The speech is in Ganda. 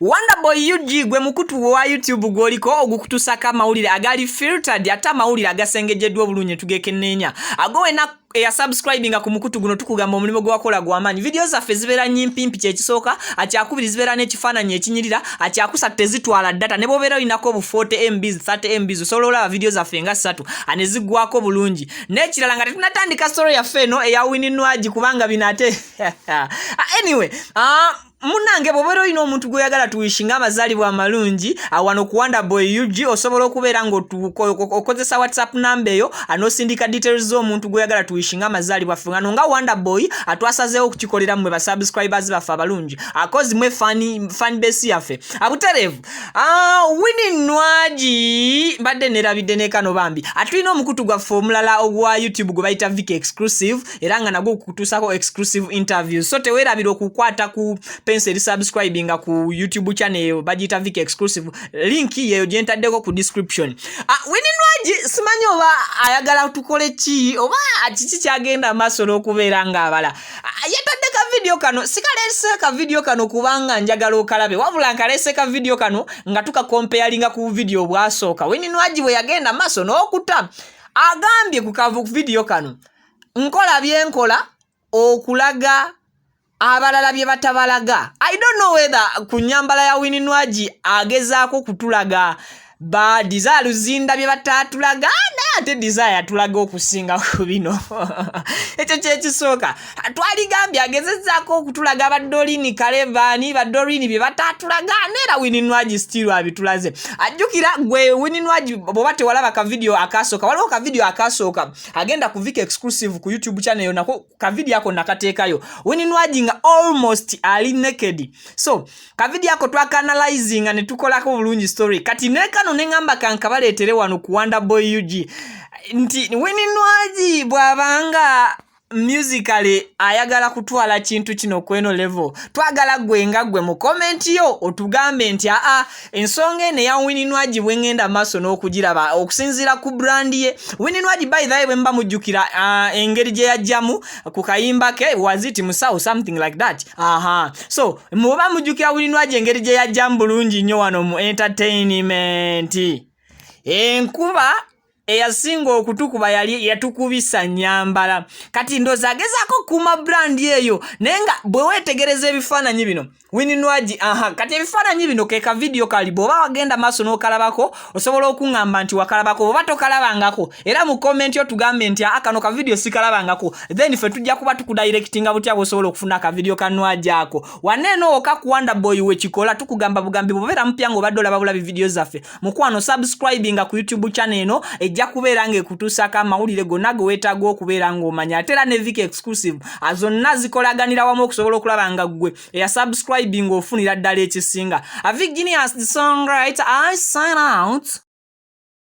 Wonderboy UG gwe mukutu wa YouTube gw'oliko ogukutusako amawulire agali filtered, ate amawulire agasengejeddwa obulungi tugekenneenya. Ago wena eyasubscribinga ku mukutu guno, tukugamba omulimu gwe wakola gw'amaanyi. Vidiyo zaffe zibeera nyimpimpi, kyekisooka. Akyakubiri, zibeera n'ekifaananyi ekinyirira. Akyakusatu, tezitwala data. Ne bw'obeera olinako obu 40 MBs, 30 MBs, osobola olaba vidiyo zaffe nga ssatu ne ziggwako bulungi. N'ekirala, nga tetunatandika story yaffe eno eya Winnie Nwagi, kubanga bino ate, anyway, munnange, bw'obeera olina omuntu gw'oyagala tuwishinga amazaalibwa amalungi wano ku Wonderboy UG, osobola okubeera ng'okozesa WhatsApp namba eyo n'osindika details z'omuntu gw'oyagala tuwishinga amazaalibwa. Ffe ngano nga Wonderboy atwasazeewo okukikolera mmwe basubscribers baffe abalungi, akozi mwe fan base yaffe abutereevu. Winnie Nwagi, mbadde nerabidde ne kano bambi. Atulina omukutu gwaffe omulala ogwa YouTube gwe bayita Vic Exclusive, era nga nagwo kutuusako exclusive interviews, so teweerabira okukwata ku pencil subscribinga ku YouTube channel eyo bagiyita Vic Exclusive. Link yeyo gyentaddeko ku description. Winnie Nwagi simanyi oba ayagala tukole ki oba kiki kyagenda amaaso n'okubeera ng'abala. Yatadde ka video kano. Sikaleese ka video kano kubanga njagala okalabe, wabula nkaleese ka video kano nga tukakompeyalinga ku video obwasooka Winnie Nwagi bwe yagenda maaso n'okuta. Agambye ku ka video kano, "Nkola byenkola okulaga abalala bye batabalaga." I don't know whether ku nyambala ya Winnie Nwagi agezaako kutulaga ba Desire Luzinda bye bataatulaga, naye ate Desire yatulaga okusinga ku bino. Ekyo kyekisooka. Twaligambye agezezzaako okutulaga badorini kalevani, badorini bye bataatulaga, neera Winnie Nwagi still abitulaze. Ajjukira gwe Winnie Nwagi, bw'oba tewalaba ka video akasooka, waliwo ka video akasooka agenda ku Vic Exclusive ku YouTube channel eyo, nako ka video ako nakateekayo Winnie Nwagi nga almost ali naked. So ka video ako twakaanalyzinga ne tukolako bulungi story. Kati ne kano ne ŋŋamba kankabaleetere wano ku Wonderboy UG nti Winnie Nwagi bw'abanga musically ayagala kutwala kintu kino kweno level, twagala gwe nga gwe mu comment yo otugambe nti aa, ensonga eno eya Winnie Nwagi bwe ŋŋenda maaso n'okugiraba okusinziira ku brand ye Winnie Nwagi. By the way, bwe mba mujjukira engeri gye yajjamu ku kayimba ke waziti musawo, something like that. Aha, so muba mujjukira Winnie Nwagi engeri gye yajjamu bulungi nnyo wano mu entertainment, enkuba eyasinga okutukuba yali yatukubisa nyambala. Kati ndooza agezaako okukuuma brand eyo, naye nga bwe weetegereza ebifaananyi bino Winnie Nwagi, aha, kati ebifaananyi bino ke ka video kali. Bw'oba wagenda maaso n'okalabako, osobola okuŋŋamba nti wakalabako. Bw'oba tokalabangako, era mu comment otugambe nti aa, kano ka video sikalabangako, then ffe tujja kuba tukudirectinga butya bw'osobola okufuna akavidiyo ka Nwagi ako. Waneeno oka ku Wonderboy wekikola, tukugamba bugambi, bw'obeera mupya ng'obadde olaba bulabi vidiyo zaffe, mukwano, subscribinga ku YouTube channel eno, ejja kubeera ng'ekutuusako amawulire gonna ge weetaaga okubeera ng'omanya. Ate era ne Vic Exclusive zonna zikolaganira wamu okusobola okulaba nga ggwe eyasubscribing ofunira ddala ekisinga. A Vic Genius, the songwriter, I sign out.